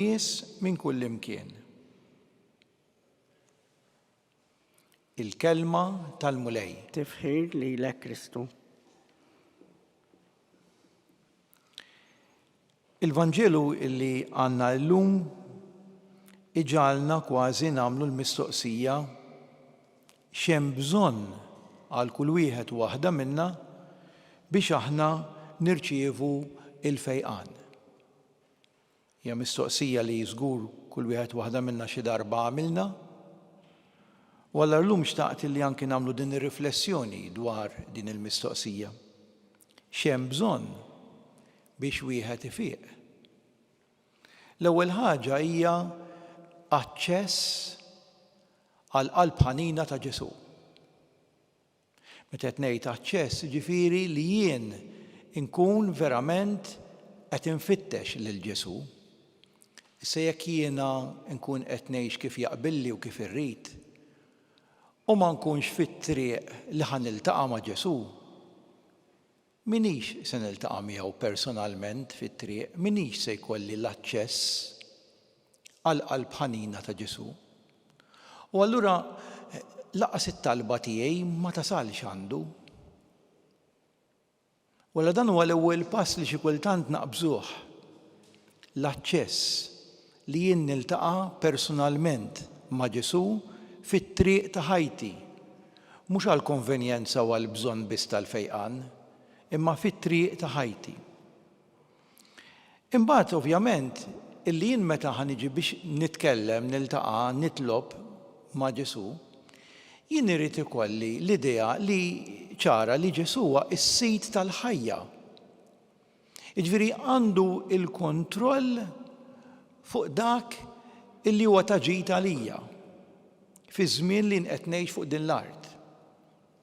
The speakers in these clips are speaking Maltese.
Nies minn kullimkien. Il-Kelma tal-Mulej. Tifħir lilek Kristu. Il-Vanġelu li għandna llum iġagħalna kważi nagħmlu l-mistoqsija x'hemm bżonn għal kull wieħed u waħda minna biex aħna nirċievu l-fejqan. Hija mistoqsija li żgur kull wieħed u waħda minna xi darba għamilna. U allura llum xtaqt li anki nagħmlu din ir-riflessjoni dwar din il-mistoqsija. X'hemm bżonn biex wieħed ifiq? L-ewwel ħaġa hija aċċess għall-qalb ħanina ta' Ġesù. Meta qed ngħid aċċess, jiġifieri li jien inkun verament qed infittex lil Ġesù. Issa jekk jiena nkun qed ngħix kif jaqbilli u kif irrid, u ma nkunx fit-triq li ħa niltaqa' ma' Ġesù, M'iniex se niltaqa' miegħu personalment fit-triq, m'iniex se jkolli l-aċċess għall-qalb ħanina ta' Ġesù. U allura lanqas it-talba tiegħi ma tasalx għandu. U allura dan huwa l-ewwel pass li xi kultant naqbżuh, l-aċċess li jien niltaqa' personalment ma' Ġesù fit-triq ta' ħajti, Mhux għall-konvenjenza u għall-bżonn biss tal-fejqan, imma fit-triq ta' ħajti. Imbagħad, ovvjament, illi jien meta ħa niġi biex nitkellem, niltaqa', nitlob ma' Ġesù, jien irid ikolli l-idea li ċara li Ġesù huwa s-sid tal-ħajja. Jiġifieri għandu l-kontroll fuq dak illi huwa ta' ġid għalija fiż-żmien li jien qed ngħix fuq din l-art.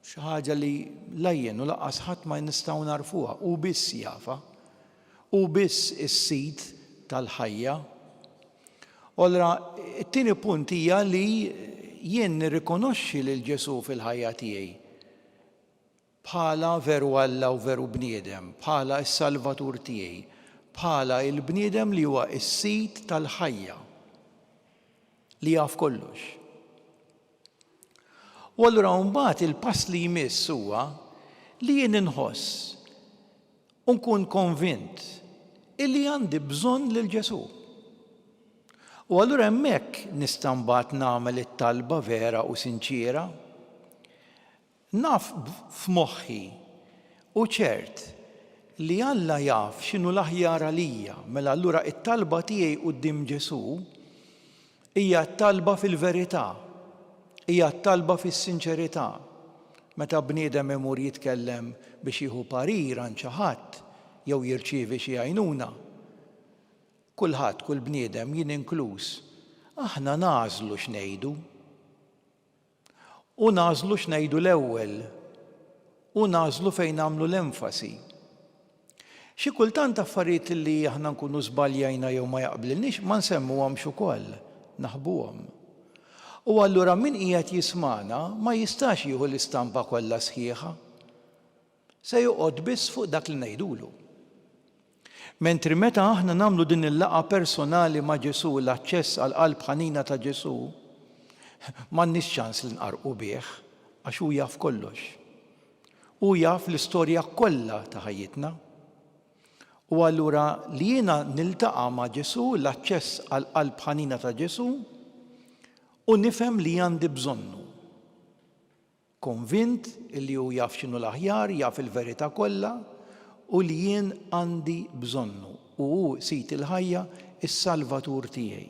Xi ħaġa li la jien u lanqas ħadd ma nistgħu nagħrfuha, hu biss jafha. Hu biss is-sid tal-ħajja. U allura t-tieni punt hija li jien nirrikonoxxi lil Ġesù fil-ħajja tiegħi. Bħala veru Alla u veru bniedem, bħala s-Salvatur tiegħi, bħala l-bniedem li huwa s-Sid tal-ħajja, li jaf kollox. U allura mbagħad il-pass li jmiss huwa li jien inħoss u nkun konvint illi għandi bżonn lil Ġesù. U allura hemmhekk nista' mbagħad nagħmel it-talba vera u sinċiera. Naf f'moħħi u ċert li Alla jaf x'inhu l-aħjar għalija, mela allura t-talba tiegħi quddiem Ġesù hija t-talba fil-verità, hija t-talba fis-sinċerità. Meta bniedem imur jitkellem biex jieħu parir għand xi ħadd jew jirċievi xi għajnuna, kulħadd, kull bniedem, jien inkluż, aħna nagħżlu x'ngħidu. U nagħżlu x'ngħidu l-ewwel. U nagħżlu fejn nagħmlu l-enfasi. Xi kultant affarijiet li aħna nkunu żbaljajna jew ma jaqblilniex ma nsemmuhomx ukoll, naħbuhom. U allura min qiegħed jismagħna ma jistax jieħu l-istampa kollha sħiħa. Se joqgħod biss fuq dak li ngħidulu. Mentri meta aħna nagħmlu din il-laqgħa personali ma' Ġesù, l-aċċess għall-qalb ħanina ta' Ġesù, m'għandniex ċans li nqarrqu bih għax hu jaf kollox. Hu jaf l-istorja kollha ta' ħajjitna. U allura li jiena niltaqa' ma' Ġesù, l-aċċess għall-qalb ħanina ta' Ġesù, u nifhem li għandi bżonnu. Konvint li hu jaf x'inhu l-aħjar, jaf il-verità kollha, u li jien għandi bżonnu, u hu Sid il-ħajja, is-Salvatur tiegħi.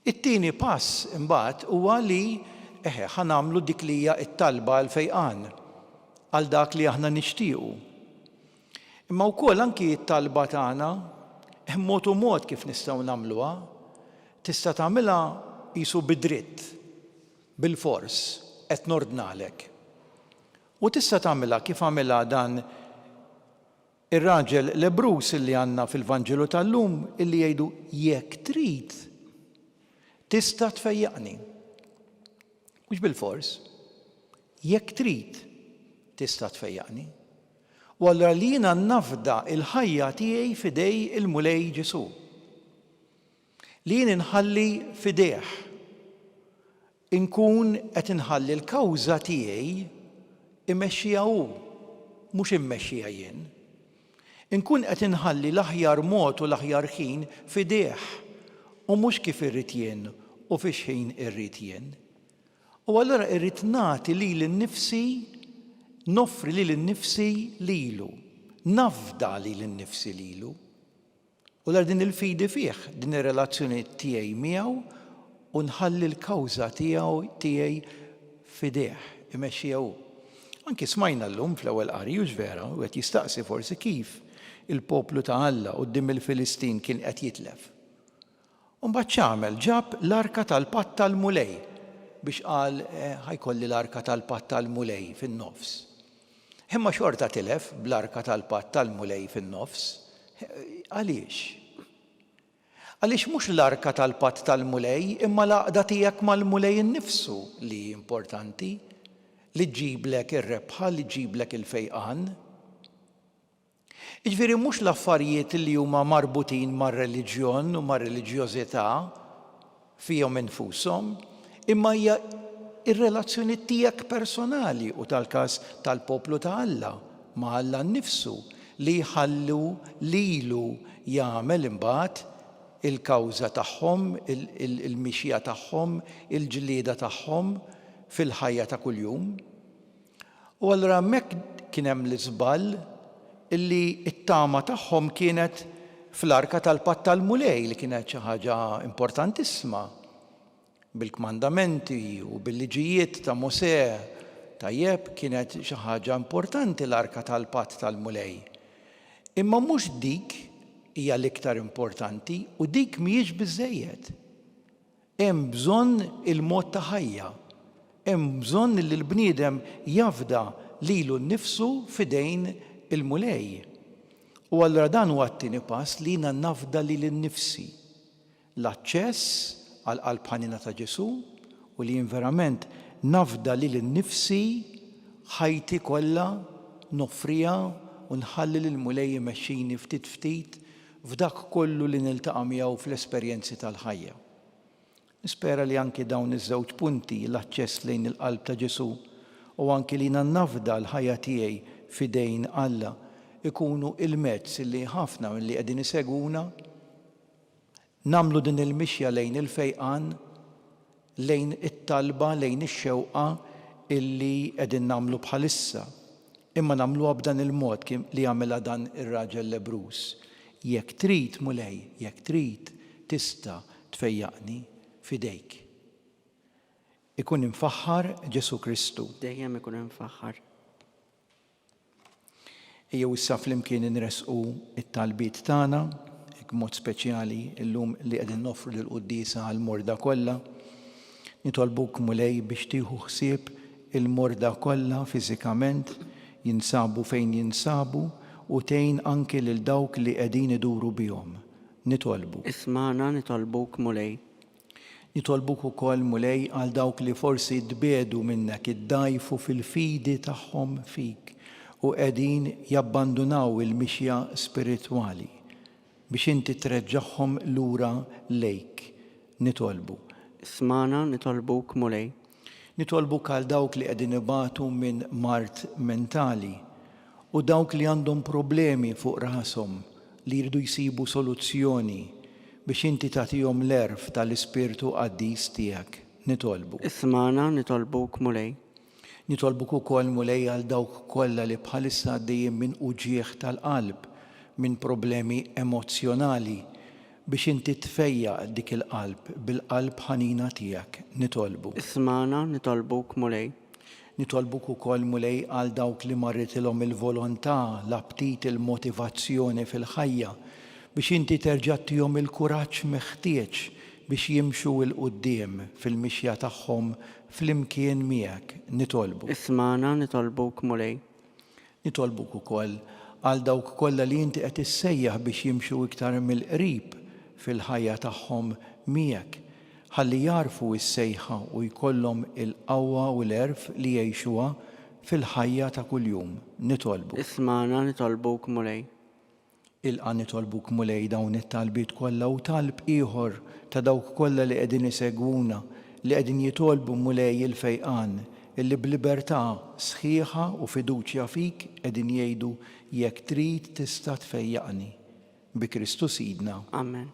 It-tieni pass imbagħad huwa li eħe ħa nagħmlu dik li hija t-talba għall-fejqan, għal dak li aħna nixtiequ. Imma wkoll anki t-talba tagħna hemm mod u mod kif nistgħu nagħmluha. Tista' tagħmilha qisu bi dritt, Bilfors, qed nordnalek. U tista' tagħmilha kif għamilha dan ir-raġel lebbruż illi għandna fil-Vanġelu tal-lum illi jgħidu jekk trid tista' tfejjaqni. Mhux bilfors. Jekk trid tista' tfejjaqni. U allura li jiena nafda l-ħajja tiegħi f'idej il-Mulej Ġesù. Li jien inħalli f'idejh. Inkun qed inħalli l-kawża tiegħi imexxiha hu, mhux immexxiha jien. Inkun qed inħalli l-aħjar mod u l-aħjar ħin f'idejh u mhux kif irrid jien u fi x'ħin irrid jien. U allura irrid nagħti lili nnifsi, noffri lili nnifsi lilu, nafda lili nnifsi lilu. U allura din il-fidi fih, din ir-relazzjoni tiegħi miegħu u nħalli l-kawża tiegħu tiegħi f'idejh, imexxiha hu. Anki smajna llum fl-ewwel qari, hux vera, wieħed jistaqsi forsi kif il-poplu ta' Alla quddiem il-Filistin kien qed jitlef. U mbagħad x'għamel? Ġab l-arka tal-patt tal-Mulej biex qal eh, ħa jkolli l-arka tal-patt tal-Mulej fin-nofs. Imma xorta tilef bl-arka tal-patt tal-Mulej fin-nofs. Għaliex? Għaliex mhux l-arka tal-patt tal-Mulej imma l-għaqda tiegħek mal-Mulej innifsu li hi importanti, li ġġiblek ir-rebħa, li ġġiblek il-fejqan. Jiġifieri mhux l-affarijiet li huma marbutin mar-reliġjon u mar-reliġjożità fihom infushom, imma hija r-relazzjoni tiegħek personali u tal-każ tal-poplu ta' Alla ma' Alla nnifsu li jħallu lilu jagħmel imbagħad il-kawża tagħhom, il-mixja tagħhom, il-ġlieda tagħhom fil-ħajja ta' kuljum. U allura hemmhekk kien hemm l-iżball illi t-tama tagħhom kienet fl-Arka tal-Patt tal-Mulej li kienet xi ħaġa importantissima bil-kmandamenti u bil-liġijiet ta' Mosè. Tajjeb, kienet xi ħaġa importanti l-Arka tal-Patt tal-Mulej. Imma mhux dik hija l-iktar importanti u dik mhijiex biżżejjed. Hemm bżonn il-mod ta' ħajja. Hemm bżonn li l-bniedem jafda lilu nnifsu f'idejn il-Mulej. U allura dan huwa t-tieni pass li jiena nafda lili nnifsi. L-aċċess għall-qalb ħanina ta' Ġesù u li jien verament nafda lili nnifsi ħajti kollha noffriha u nħalli lill-Mulej imexxini ftit ftit f'dak kollu li niltaqa' miegħu fl-esperjenzi tal-ħajja. Nispera li anki dawn iż-żewġ punti, l-aċċess lejn il-qalb ta' Ġesù u anki li jiena nafda l-ħajja tiegħi f'idejn Alla, ikunu il-mezz li ħafna milli qegħdin isegwuna nagħmlu din il-mixja lejn il-fejqan, lejn it-talba, lejn ix-xewqa illi qegħdin nagħmlu bħalissa. Imma nagħmluha b'dan il-mod li għamilha dan ir-raġel lebbruż. Jekk trid, Mulej, jekk trid, tista' tfejjaqni, f'idejk. Ikun imfaħħar Ġesù Kristu. Dejjem ikun imfaħħar. Ejjew issa flimkien inressqu t-talbiet tagħna, hekk b'mod speċjali llum li qegħdin noffru lill-quddiesa għall-morda kollha. Nitolbuk Mulej biex tieħu ħsieb il-morda kollha fiżikament, jinsabu fejn jinsabu, u tgħin anki lil dawk li qegħdin iduru bihom. Nitolbu. Ismagħna nitolbuk Mulej. Nitolbuk ukoll, Mulej, għal dawk li forsi tbiegħdu minnek, iddgħajfu fil-fidi tagħhom fik u qegħdin jabbandunaw il-mixja spiritwali, biex inti treġġagħhom lura lejk. Nitolbu. Ismagħna, nitolbuk, Mulej. Nitolbuk għal dawk li qegħdin ibatu minn mard mentali u dawk li għandhom problemi fuq rashom li jridu jsibu soluzzjoni biex inti tagħtihom l-għerf tal-Ispirtu Qaddis tiegħek. Nitolbu. Ismagħna, nitolbuk, Mulej. Nitolbuk ukoll, Mulej, għal dawk kollha li bħalissa għaddejjin minn uġigħ tal-qalb, minn problemi emozzjonali, biex inti tfejjaq dik il-qalb bil-qalb ħanina tiegħek. Nitolbu. Ismagħna, nitolbuk, Mulej. Nitolbuk ukoll, Mulej, għal dawk li marritilhom il-volontà, l-aptit, il-motivazzjoni fil-ħajja, biex inti terġa' ttihom il-kuraġġ meħtieġ biex jimxu 'l quddiem fil-mixja tagħhom flimkien miegħek. Nitolbu. Ismagħna, nitolbuk, Mulej. Nitolbuk ukoll għal dawk kollha li inti qed issejjaħ biex jimxu iktar mill-qrib fil-ħajja tagħhom miegħek, ħalli jagħrfu s-sejħa u jkollhom il-qawwa u l-għerf li jgħixuha fil-ħajja ta' kuljum. Nitolbu. Ismagħna, nitolbuk, Mulej. Ilqa' nitolbuk Mulej dawn it-talbiet kollha u talb ieħor ta' dawk kollha li qegħdin isegwuna, li qegħdin jitolbu Mulej il-fejqan, illi b'libertà sħiħa u fiduċja fik qegħdin jgħidu jekk trid tista' tfejjaqni. Bi Kristu Sidna. Amen.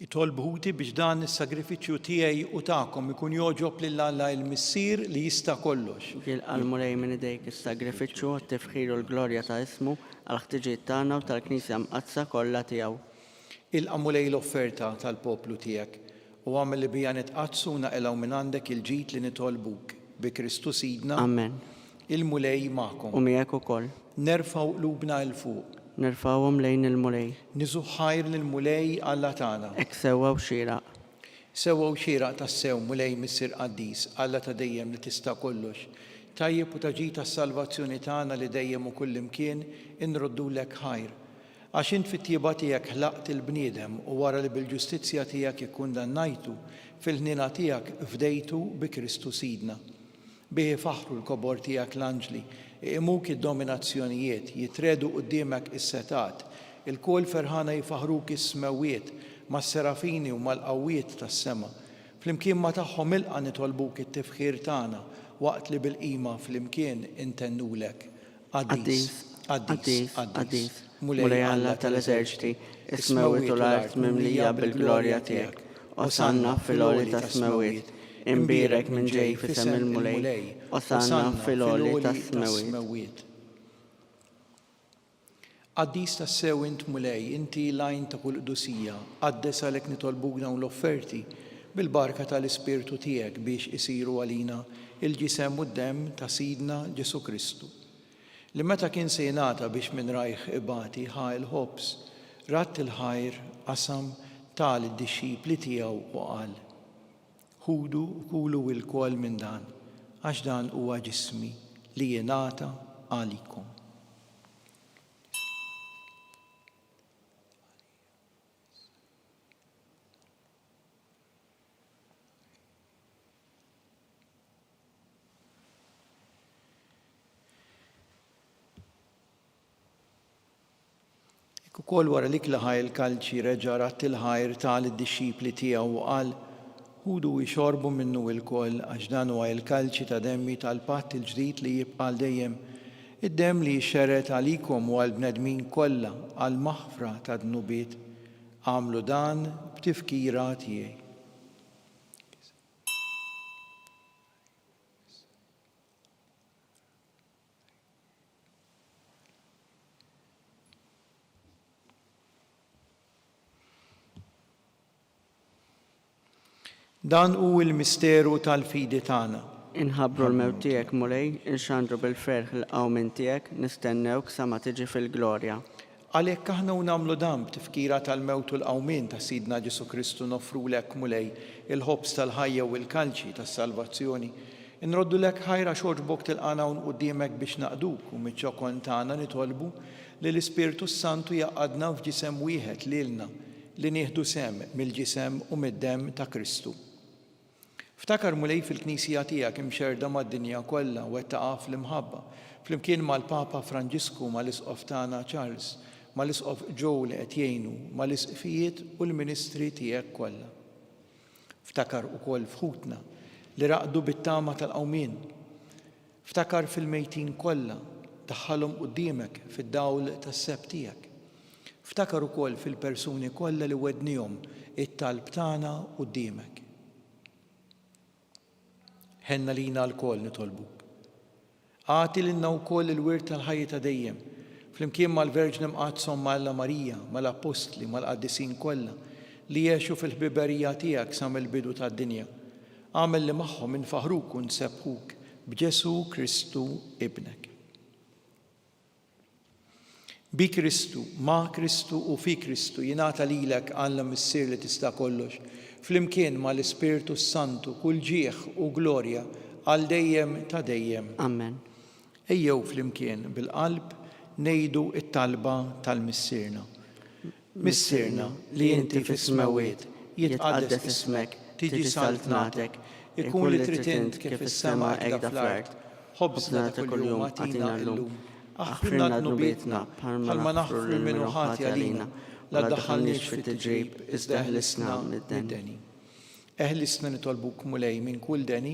Itolbu ħuti biex dan is-sagrifiċċju tiegħi u tagħkom ikun jogħġob lil Alla il-Missier li jista' kollox. Jilqa' l-Mulej minn idejk is-sagrifiċċju għat-tifħir u l-glorja ta' ismu, għall-ħtiġijiet tagħna u tal-Knisja Mqaddsa kollha tiegħu. Ilqa' Mulej l-offerta tal-poplu tiegħek, u agħmel li biha nitqaddsu u naqilgħu minn għandek il-ġid li nitolbuk, bi Kristu Sidna. Amen. Il-Mulej magħkom. U miegħek ukoll. Nerfgħu qlubna 'l fuq. Nerfgħuhom lejn il-Mulej. Niżu ħajr lill-Mulej Alla tagħna. Hekk sewwa u xieraq. Sewwa u xieraq tassew, Mulej Missier qaddis, Alla ta' dejjem li tista' kollox, tajjeb u ta' ġid għas-salvazzjoni tagħna li dejjem u kullimkien inroddulek ħajr. Għax int fit-tjieba tiegħek ħlaqt il-bniedem u wara li bil-ġustizzja tiegħek ikkundannajtu, fil-ħniena tiegħek fdejtu bi Kristu Sidna. Bih ifaħħru l-kobor tiegħek l-anġli, iqimuk id-dominazzjonijiet, jitriegħdu quddiemek is-setgħat. Ilkoll ferħana jfaħħruk is-smewwiet, mas-serafini u mal-qawwiet tas-sema. Flimkien ma' tagħhom ilqa' nitolbuk it-tifħir tagħna, waqt li bil-qima flimkien intennulek, Qaddis, qaddis, qaddis, Mulej Alla tal-eżerċti, is-smewwiet u l-art mimlija bil-glorja tiegħek. Osanna fil-għoli tas-smewwiet. Imbierek min ġej f'isem il-Mulej. Osanna fil-għoli tas-smewwiet. Qaddis tassew int Mulej, inti l-għajn ta' kull qdusija, qaddes għalhekk nitolbuk dawn l-offerti bil-barka ta' l-Ispirtu tiegħek biex isiru għalina l-ġisem u d-demm ta' Sidna Ġesù Kristu, li meta kien se jingħata biex minn rajh ibati ħa l-ħobż, radd il-ħajr, qasam, ta lid-dixxipli tiegħu u qal, Ħudu u kulu ilkoll minn dan, għax dan huwa ġismi li jingħata għalikom. Hekk ukoll wara l-ikla ħa il-kalċi, reġa' radd il-ħajr, ta lid-dixxipli tiegħu u qal, Ħudu u ixorbu minnu ilkoll, għax dan huwa il-kalċi ta' demmi tal-patt il-ġdid li jibqa' għal dejjem, id-demm li jixxerred għalikom u għall-bnedmin kollha għall-maħfra tad-dnubiet. Agħmlu dan b'tifkira tiegħi. Dan hu l-misteru tal-fidi tagħna. Inħabbru l-mewt tiegħek, Mulej, inxandru bil-ferħ il-qawmien tiegħek, nistennewk sa ma tiġi fil-glorja. Għalhekk aħna u nagħmlu dan b'tifkira tal-mewt u l-qawmien ta' Sidna Ġesù Kristu noffrulek, Mulej, il-ħobż tal-ħajja u l-kalċi tas-salvazzjoni. Inroddulek ħajr għax għoġbok tilqagħna hawn quddiemek biex naqduk u miċ-ċokon tagħna nitolbu li l-Ispirtu s-Santu jgħaqqadna f'ġisem wieħed lilna li nieħdu sehem mill-ġisem u mid-demm ta' Kristu. Ftakar, Mulej, fil-Knisja tiegħek imxerrda mad-dinja kollha u wettaqha fl-imħabba, flimkien mal-Papa Franġisku, mal-Isqof tagħna Charles, mal-Isqof Joe li qed jgħinu, mal-Isqfijiet u l-ministri tiegħek kollha. Ftakar ukoll f'ħutna li raqdu bit-tama tal-qawmien. Ftakar fil-mejtin kollha, daħħalhom quddiemek fid-dawl tas-sebħ tiegħek. Ftakar ukoll fil-persuni kollha li wegħdniehom it-talb tagħna quddiemek. Ħenn għalina lkoll nitolbuk. Agħti lilna wkoll il-wirt tal-ħajja ta' dejjem, flimkien mal-Verġni Mqaddsa Omm Alla Marija, mal-Appostli, mal-qaddisin kollha, li għexu fil-ħbiberija tiegħek sa mill-bidu tad-dinja. Agħmel li magħhom infaħħruk u nsebbħuk b'Ġesù Kristu Ibnek. Bi Kristu, ma' Kristu u fi Kristu jingħata lilek, Alla Missier li tista' kollox, flimkien ma' l-Ispirtu s-Santu, kull ġieħ u glorja għal dejjem ta' dejjem. Amen. Ejjew flimkien bil-qalb ngħidu t-talba tal-Missierna. Missierna, li inti fis-smewwiet, jitqaddes ismek, tiġi saltnatek, ikun li trid int kif fis-sema hekk fl-art. Ħobżna ta' kuljum agħtina llum. Aħfrilna dnubietna, bħalma naħfru lil min hu ħati għalina, la ddaħħalniex fit-tiġrib, iżda eħlisna mid-deni. Eħlisna nitolbuk, Mulej, minn kull deni,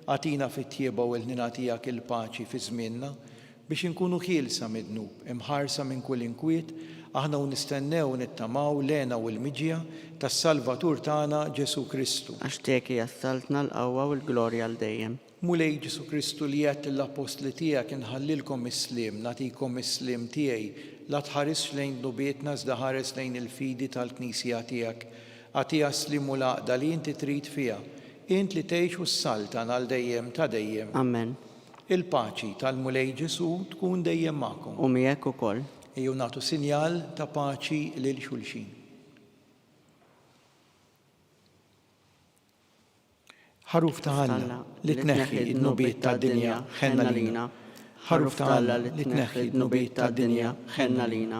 agħtina fit-tjieba u l-ħniena tiegħek il-paċi fi żmienna, biex inkunu ħielsa mid-dnub, imħarsa minn kull inkwiet, aħna u nistennew u nittamaw l-hena u l-miġja tas-Salvatur tagħna Ġesù Kristu. Għax tiegħek hija s-saltna, l-qawwa u l-glorja għal dejjem. Mulej Ġesù Kristu li għedt lill-appostli tiegħek inħallilkom is-sliem, nagħtikom is-sliem tiegħi, la tħarisx lejn dnubietna iżda ħares lejn il-fidi tal-Knisja tiegħek. Agħtiha s-sliem u l-għaqda li inti trid fiha, int li tgħix u ssaltan għal dejjem ta' dejjem. Amen. Il-paċi tal-Mulej Ġesù tkun dejjem magħkom. U miegħek ukoll. Ejjew nagħtu sinjal ta' paċi lil xulxin. Ħaruf ta' Alla li tneħħi d-dnubiet tad-dinja, ħenn għalina. Ħaruf ta' Alla li tneħħi d-dnubiet tad-dinja, ħenn għalina.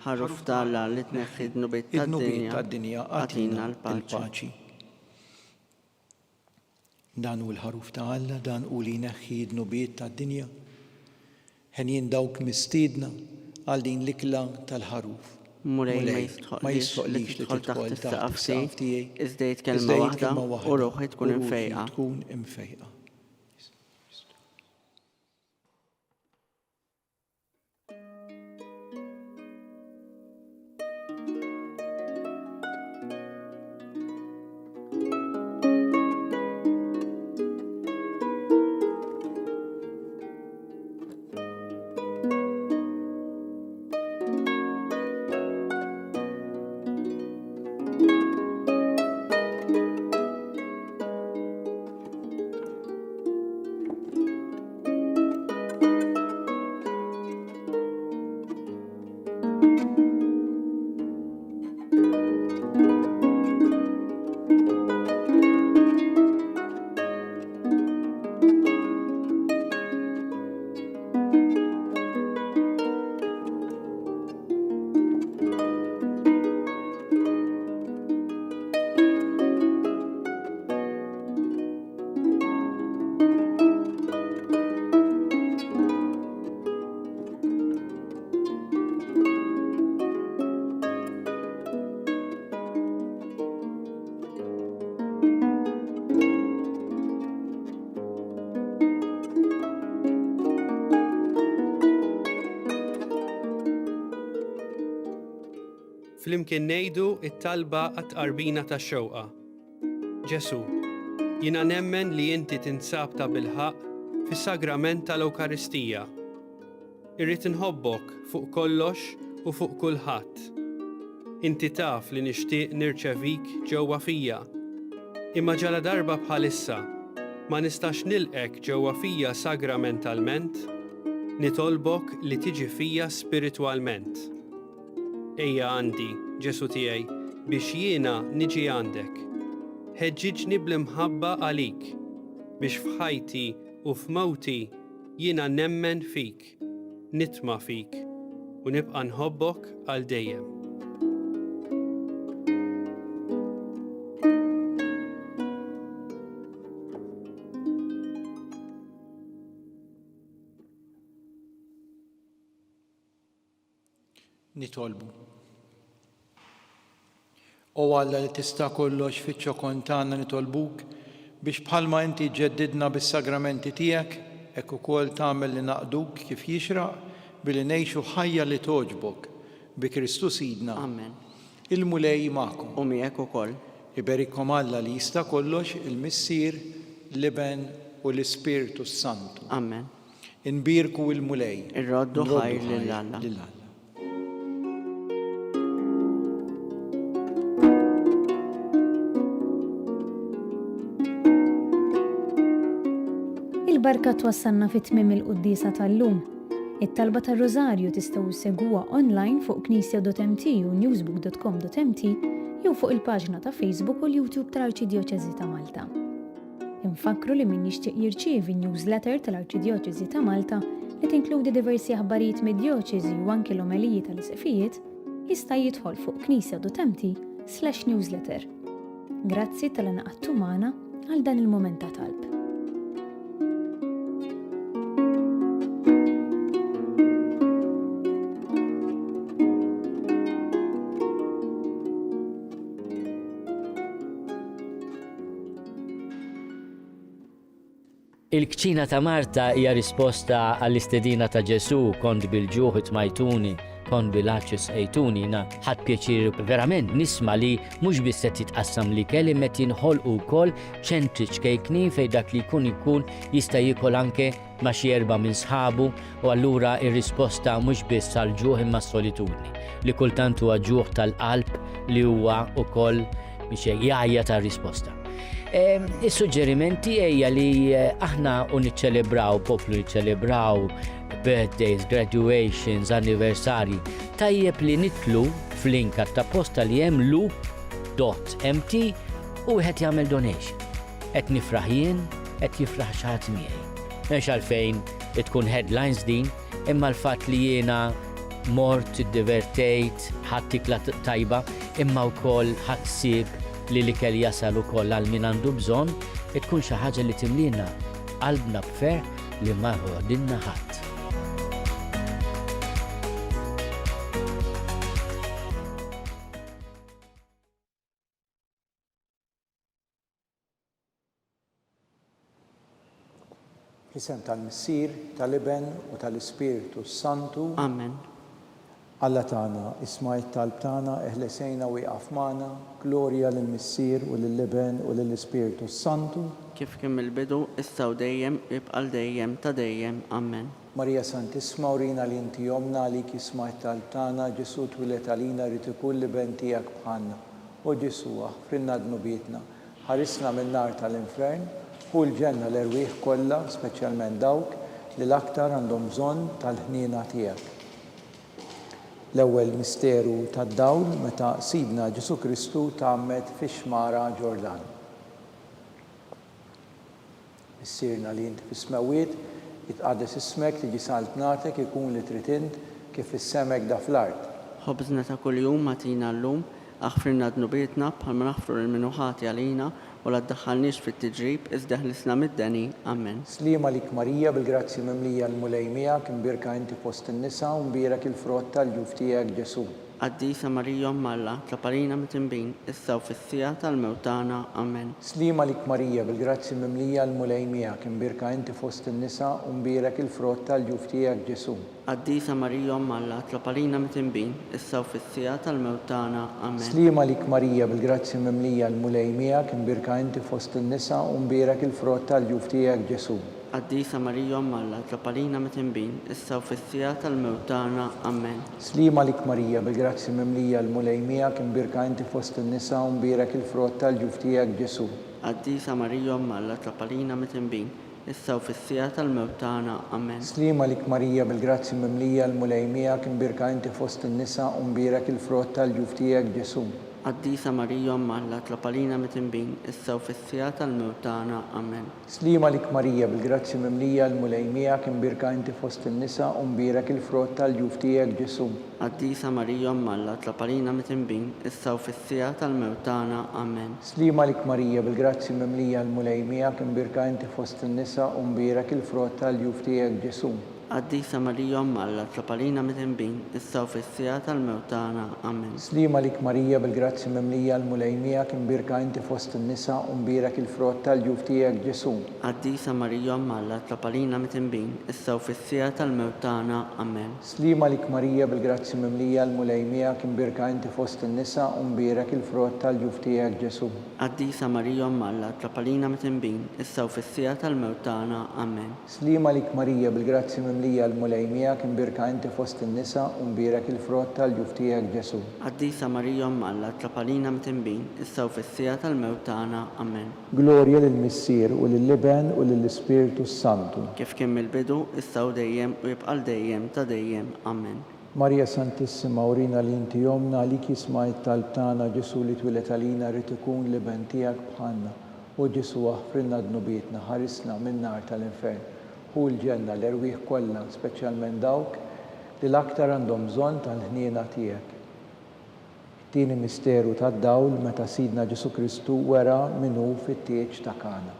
Ħaruf ta' Alla li tneħħi d-dnubiet tad-dinja, agħtina l-paċi. Dan hu l-Ħaruf ta' Alla, dan hu li jneħħi d-dnubiet tad-dinja. Henjin dawk mistiedna għal din l-ikla tal-Ħaruf. Mulej, ma jistħoqqlix li tidħol taħt is-saqaf tiegħi, iżda għid kelma waħda u ruħi tkun imfejqa. Flimkien ngħidu t-talba għat-tqarbina tax-xewqa. Ġesù, jiena nemmen li inti tinsab tabilħaqq fis-sagrament tal-Ewkaristija. Irrid inħobbok fuq kollox u fuq kulħadd. Inti taf li nixtieq nirċevik ġewwa fija. Imma ġaladarba bħalissa ma nistax nilqgħek ġewwa fija sagramentalment, nitolbok li tiġi fija spiritwalment. Ejja għandi, Ġesù tiegħi, biex jiena niġi għandek. Ħeġġiġni bl-imħabba għalik, biex f'ħajti u f'mewti jiena nemmen fik, nitma' fik, u nibqa' nħobbok għal dejjem. Nitolbu. O Alla li tista' kollox fiċ-ċokon tagħna nitolbuk biex bħalma inti ġġeddidna bis-sagramenti tiegħek, hekk ukoll tagħmel li naqduk kif jixraq billi ngħixu ħajja li togħġbok, bi Kristu Sidna. Amen. Il-Mulej magħkom. U miegħek ukoll. Iberikkom Alla li jista' kollox, il-Missier, l-Iben u l-Ispirtu s-Santu. Amen. Inbierku l-Mulej. Irroddu ħajr lil Alla. Lil Alla. Il-barka twassalna fi tmiem il-quddiesa tal-lum. It-talba tar-Rużarju tistgħu ssegwuha online fuq knisja.mt u newsbook.com.mt jew fuq il-paġna ta' Facebook u l-YouTube tal-Arċidjoċesi ta' Malta. Infakkru li min jixtieq jirċievi newsletter tal-Arċidjoċesi ta' Malta li tinkludi diversi aħbarijiet mid-djoċesi u anki l-omeliji tal-isqfijiet, jista' jidħol fuq knisja.mt/newsletter. Grazzi talli ngħaqadtu magħna għal dan il-mument ta' talb. Il-kċina ta' Marta hija risposta għall-istedina ta' Ġesù, kont bil-ġuħ itmajtuni, kont bil-għatx isqejtuni, jiena ħadt pjaċir verament nisma' li mhux biss qed jitqassam l-ikel imma qed jinħolqu wkoll ċentri ċkejknin fejn dak li jkun ikun jista' jiekol anke ma' xi erbgħa minn sħabu u allura r-risposta mhux biss għall-ġuħ imma s-solitudni, li kultant huwa ġuħ tal-qalb li huwa wkoll biex jgħajjat għar-risposta. Is-suġġeriment tiegħi hija li eh, aħna u niċċelebraw, poplu niċċelebraw birthdays, graduations, anniversari, tajjeb li nitlu f'link ta' posta li hemm loop.mt u wieħed jagħmel donation. Qed nifraħ jien, qed jifraħ xi ħadd miegħi. M'hemmx għalfejn tkun headlines din, imma l-fatt li jiena mort, iddivertejt, ħadt ikla tajba, imma wkoll ħadt ħsieb li l-ikel jasal ukoll għal min għandu bżonn, tkun xi ħaġa li timliena qalbna b'ferħ li ma jħodilna ħadd. Fl-isem tal-Missier, tal-Iben u tal-Ispirtu s-Santu. Amen. Alla tagħna, isma' t-talb tagħna, eħles għinna u ieqaf magħna. Glorja lill-Missier u lill-Iben u lill-Ispirtu s-Santu. Kif kien mill-bidu, issa u dejjem, u jibqa' għal dejjem ta' dejjem. Amen. Marija Santissma, urina li inti Ommna, għalik jisma' t-talb tagħna, Ġesù twieled għalina jrid ikun l-Iben tiegħek bħalna. O Ġesù, aħfrilna dnubietna, ħarisna min-nar tal-infern, ħu l-ġenna l-erwieħ kollha, speċjalment dawk li l-aktar għandhom bżonn tal-ħniena tiegħek. L-ewwel misteru tad-dawl meta Sidna Ġesù Kristu tgħammed fix-xmara Ġordan. Missierna li inti fis-smewwiet, jitqaddes ismek, tiġi saltnatek, ikun li trid int, kif fis-sema hekk da fl-art. Ħobżna ta' kuljum agħtina llum, aħfrilna dnubietna bħalma naħfru lil min hu ħati għalina, u la ddaħħalniex fit-tiġrib, iżda eħlisna mid-deni. Ammen. Sliem għalik Marija, bil-grazzji mimlija l-Mulej miegħek, imbierka inti fost in-nisa u mbierek il-frott tal-ġuf tiegħek Ġesù. Qaddisa Marija Omm Alla, tlob għalina mitinbin, issa u fis-siegħa tal-mewt tagħna. Amen. Sliem għalik Marija, bil-grazzji mimlija l-Mulej miegħek, imbierka inti fost in-nisa u mbierek il-frott tal-ġuf tiegħek Ġesù. Qaddisa Marija Omm Alla, tlob għalina mitinbin, issa u fis-siegħa tal-mewt tagħna. Amen. Sliem għalik Marija, bil-grazzji mimlija l-Mulej miegħek, imbierka inti fost in-nisa u mbierek il-frott tal-ġuf tiegħek Ġesù. Qaddisa Marija Omm Alla, tlob għalina mitinbin, issa u fis-siegħa tal-mewt tagħna. Amen. Sliem għalik Marija, bil-grazzji mimlija l-Mulej miegħek, imbierka inti fost in-nisa u mbierek il-frott tal-ġuf tiegħek Ġesù. Qaddisa Marija Omm Alla, tlob għalina mitinbin, issa u fis-siegħa tal-mewt tagħna. Amen. Sliem għalik Marija, bil-grazzji mimlija l-Mulej miegħek, imbierka inti fost in-nisa u mbierek il-frott tal-ġuf tiegħek Ġesù. Qaddisa Marija Omm Alla, tlob għalina mitinbin, issa u fis-siegħa tal-mewt tagħna. Amen. Sliem għalik Marija, bil-grazzji mimlija, l-Mulej miegħek, imbierka inti fost in-nisa u mbierek il-frott tal-ġuf tiegħek Ġesù. Qaddisa Marija Omm Alla, tlob għalina mitinbin, issa u fis-siegħa tal-mewt tagħna. Amen. Sliem għalik Marija, bil-grazzji mimlija, l-Mulej miegħek, imbierka inti fost in-nisa u mbierek il-frott tal-ġuf tiegħek Ġesù. Qaddisa Marija Omm Alla, itlob għalina midinbin, issa u fis-siegħa tal-mewt tagħna. Amen. Sliem għalik Marija bil-grazzja mimlija l-Mulej miegħek imbierka inti fost in-nisa u mbierek il-frott tal-ġuf tiegħek Ġesù. Qaddisa Marija Omm Alla, itlob għalina midinbin, issa u fis-siegħa tal-mewt tagħna. Amen. Sliem għalik Marija bil-grazzja mimlija l-Mulej miegħek imbierka inti fost in-nisa u mbierek il-frott tal-ġuf tiegħek Ġesù. Qaddisa Marija Omm Alla, itlob għalina midinbin, issa u fis-siegħa tal-mewt tagħna. Amen. Sliem għalik Marija bil-grazzja mimlija l-Mulej miegħek imbierka inti fost in-nisa u mbierek il-frott tal-ġuf tiegħek Ġesù. Qaddisa Marija Omm Alla itlob għalina midinbin, issa u fis-siegħa tal-mewt tagħna. Amen. Glorja lill-Missier u lill-Iben u lill-Ispirtu s-Santu. Kif kien mill-bidu, issa u dejjem u jibqa' għal dejjem ta' dejjem. Amen. Marija Santissima urina li inti Ommna għalik jisma' it-talb tagħna Ġesù li twieled għalina ried ikun l-Iben tiegħek bħalna. O Ġesù aħfrilna dnubietna, ħarisna min-nar tal-infern. Ħu l-ġenna l-erwieħ kollha, speċjalment dawk li l-aktar għandhom bżonn tal-ħniena tiegħek. It-tieni misteru tad-dawl meta Sidna Ġesù Kristu wera min hu fit-tieġ ta' Kana.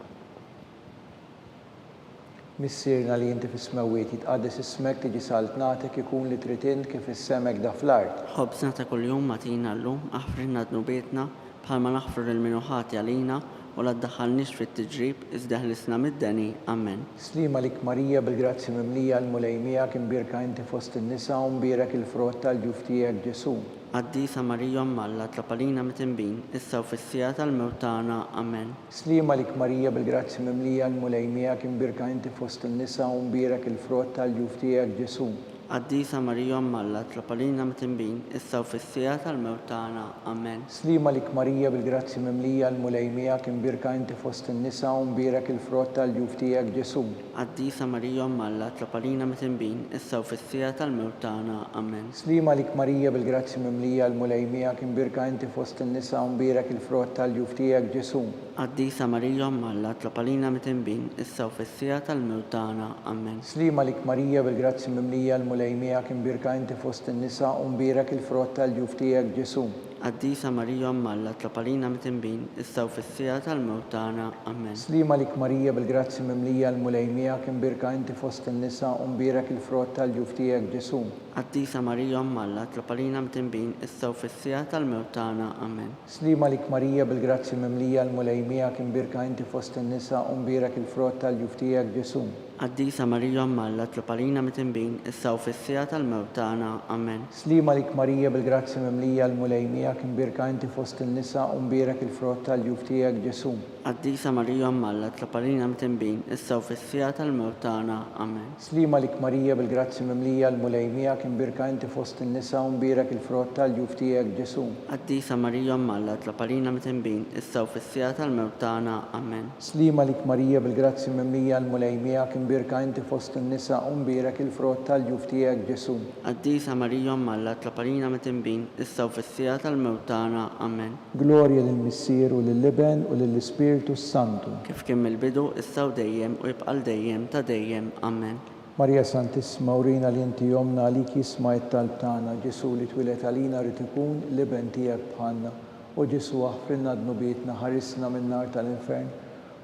Missierna li inti fis-smewwiet, jitqaddes ismek, tiġi saltnatek, ikun li trid int kif fis-sema hekk da fl-art. Ħobżna ta' kuljum agħtina llum, aħfrilna dnubietna, bħalma naħfru lil min hu ħati għalina, u la ddaħħalniex fit-tiġrib, iżda eħlisna mid-deni. Amen. Sliem għalik Marija, bil-grazzja mimlija, l-Mulej miegħek, imbierka inti fost in-nisa u mbierek il-frott tal-ġuf tiegħek Ġesù. Qaddisa Marija Omm Alla, itlob għalina mitinbin, issa u fis-siegħa tal-mewt tagħna. Amen. Sliem għalik Marija bil-grazzja mimlija l-Mulej miegħek imbierka inti fost in-nisa u mbierek il-frott tal-ġuf tiegħek Ġesù. Qaddisa Marija Omm Alla itlob għalina mitinbin issa u fis-siegħa tal-mewt tagħna. Amen. Sliem għalik Marija bil-grazzja mimlija l-Mulej miegħek imbierka inti fost in-nisa u mbierek il-frott tal-ġuf tiegħek Ġesù. Qaddisa Marija Omm Alla itlob għalina mitinbin issa u fis-siegħa tal-mewt tagħna. Amen. Sliem għalik Marija bil-grazzja mimlija l-Mulej miegħek imbierka inti fost in-nisa u mbierek il-frott tal-ġuf tiegħek Ġesù. Qaddisa Marija Omm Alla itlob għalina midinbin issa u fis-siegħa tal-mewt tagħna. Amen. Sliem għalik Marija bil-grazzja mimlija l-Mulej miegħek imbierka inti fost in-nisa u mbierek il-frott tal-ġuf tiegħek Ġesù. Qaddisa Marija Omm Alla itlob għalina midinbin issa u fis-siegħa tal-mewt tagħna. Amen. Sliem għalik Marija bil-grazzja mimlija l-Mulej miegħek imbierka inti fost in-nisa u mbierek il-frott tal-ġuf tiegħek Ġesù. Qaddisa Marija Omm Alla, itlob għalina mdinbin, issa u fis-siegħa tal-mewt tagħna. Amen. Sliem għalik Marija bil-grazzja mimlija l-Mulej miegħek imbierka inti fost in-nisa u mbierek il-frott tal-ġuf tiegħek Ġesù. Qaddisa Marija Omm Alla, itlob għalina midinbin, issa u fis-siegħa tal-mewt tagħna. Amen. Sliem għalik Marija bil-grazzja mimlija l-Mulej miegħek imbierka inti fost in-nisa u mbierek il-frott tal-ġuf tiegħek Ġesù. Qaddisa Marija Omm Alla, itlob għalina mdinbin, issa u fis-siegħa tal-mewt tagħna. Amen. Sliem għalik Marija bil-grazzja mimlija l-Mulej miegħek imbierka inti fost in-nisa u mbierek il-frott tal-ġuf tiegħek Ġesù. Qaddisa Marija Omm Alla itlob għalina midinbin issa u fis-siegħa tal-mewt tagħna. Amen. Sliem għalik Marija bil-grazzja mimlija l-Mulej miegħek imbierka inti fost in-nisa u mbierek il-frott tal-ġuf tiegħek Ġesù. Qaddisa Marija Omm Alla itlob għalina midinbin issa u fis-siegħa tal-mewt tagħna. Amen. Glorja lill-Missier u lill-Iben u lill-Ispirtu s-Santu. Kif kien mill-bidu, issa u dejjem, u jibqa' għal dejjem ta' dejjem. Amen. Marija Santissima, urina li inti Ommna, għalik jisma' it-talb tagħna. Ġesù li twieled għalina ried ikun l-Iben tiegħek bħalna. O Ġesù aħfrilna dnubietna, ħarisna min-nar tal-infern.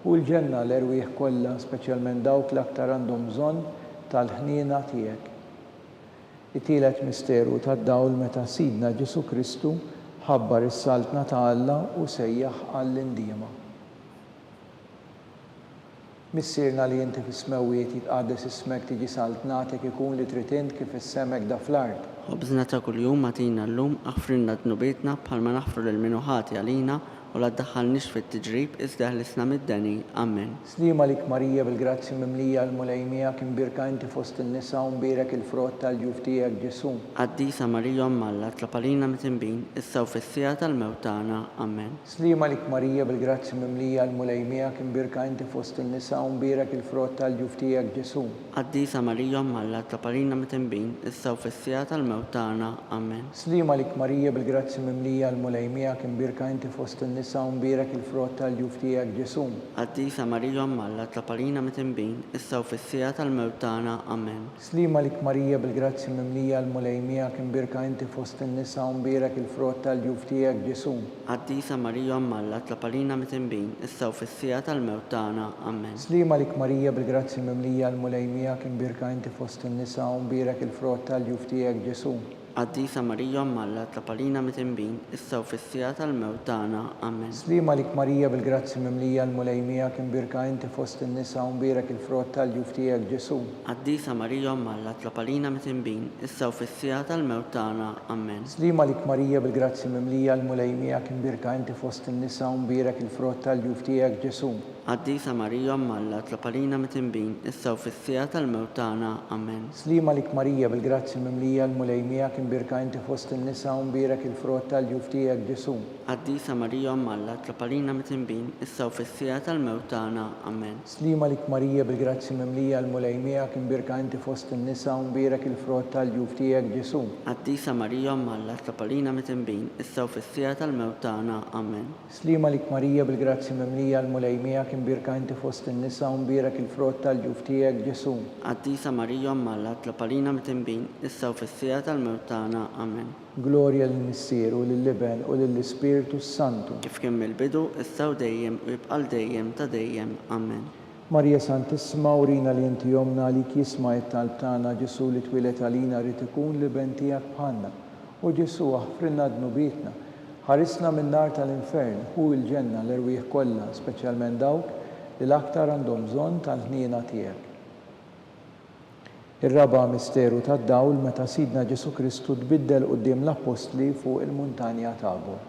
Ħu l-ġenna l-erwieħ kollha, speċjalment dawk l-aktar għandhom bżonn tal-ħniena tiegħek. It-tielet misteru tad-dawl meta Sidna Ġesù Kristu ħabbar is-Saltna ta' Alla u sejjaħ għall-indiema. Missierna li inti fis-smewwiet, jitqaddes ismek, tiġi saltnatek, ikun li trid int kif fis-sema hekk da fl-art. Ħobżna ta' kuljum agħtina llum, aħfrilna dnubietna bħalma naħfru lil min hu ħati għalina, u la ddaħħalniex fit-tiġrib, iżda eħlisna mid-deni. Amen. Sliem għalik Marija bil-grazzja mimlija l-Mulej miegħek imbierka inti fost in-nisa u mbierek il-frott tal-ġuf tiegħek Ġesù. Qaddisa Marija Omm Alla itlob għalina midinbin, issa u fis-siegħa tal-mewt tagħna. Amen. Sliem għalik Marija bil-grazzja mimlija l-Mulej miegħek imbierka inti fost in-nisa u mbierek il-frott tal-ġuf tiegħek Ġesù. Qaddisa Marija Omm Alla itlob għalina midinbin, issa u fis-siegħa tal-mewt tagħna. Amen. Sliem għalik Marija bil-grazzja mimlija l-Mulej miegħek imbierka inti fost in-nisa. in-nisa u mbierek il-frott tal-ġuf tiegħek, Ġesù. Qaddisa Marija Omm Alla, itlob għalina midinbin, issa u fis-siegħa tal-mewt tagħna. Amen. Sliem għalik Marija bil-grazzja mimlija l-Mulej miegħek imbierka inti fost in-nisa u mbierek il-frott tal-ġuf tiegħek, Ġesù. Qaddisa Marija Omm Alla, itlob għalina midinbin, issa u fis-siegħa tal-mewt tagħna. Amen. Sliem għalik Marija bil-grazzja mimlija l-Mulej miegħek imbierka inti fost in-nisa u mbierek il-frott tal-ġuf tiegħek, Ġesù. Qaddisa Marija Omm Alla, itlob għalina midinbin, issa u fis-siegħa tal-mewt tagħna. Amen. Sliem għalik Marija bil-grazzja mimlija l-Mulej miegħek imbierka inti fost in-nisa u mbierek il-frott tal-ġuf tiegħek Ġesù. Qaddisa Marija Omm Alla, itlob għalina midinbin, issa u fis-siegħa tal-mewt tagħna. Amen. Sliem għalik Marija bil-grazzja mimlija l-Mulej miegħek imbierka inti fost in-nisa u mbierek il-frott tal-ġuf tiegħek Ġesù. Qaddisa Marija Omm Alla, itlob għalina midinbin, issa u fis-siegħa tal-mewt tagħna. Amen. Sliem għalik Marija bil-grazzja mimlija l-Mulej miegħek imbierka inti fost in-nisa u mbierek il-frott tal-ġuf tiegħek Ġesù. Qaddisa Marija Omm Alla itlob għalina midinbin issa u fis-siegħa tal-mewt tagħna. Amen. Sliem għalik Marija bil-grazzja mimlija l-Mulej miegħek imbierka inti fost in-nisa u mbierek il-frott tal-ġuf tiegħek Ġesù. Qaddisa Marija Omm Alla itlob għalina midinbin issa u fis-siegħa tal-mewt tagħna. Amen. Sliem għalik Marija bil-grazzja mimlija l-Mulej miegħek imbierka inti fost in-nisa u mbierek il-frott tal-ġuf tiegħek Ġesù. Qaddisa Marija Omm Alla itlob għalina midinbin issa u fis-siegħa tal-mewt tagħna. Amen. Glorja lill-Missier u lill-Iben u lill-Ispirtu s-Santu. Kif kien mill-bidu, issa u dejjem u jibqa' għal dejjem ta' dejjem. Amen. Marija Santissima urina li inti Ommna għalik jisma' it-talb tagħna Ġesù li twieled għalina ried ikun l-Iben tiegħek bħalna. O Ġesù aħfrilna dnubietna Ħarisna min-nar tal-infern, ħu l-ġenna l-erwieħ kollha, speċjalment dawk li l-aktar għandhom bżonn tal-ħniena tiegħek. Ir-raba' misteru tad-dawl meta Sidna Ġesù Kristu tbiddel quddiem l-appostli fuq il-muntanja Tabor.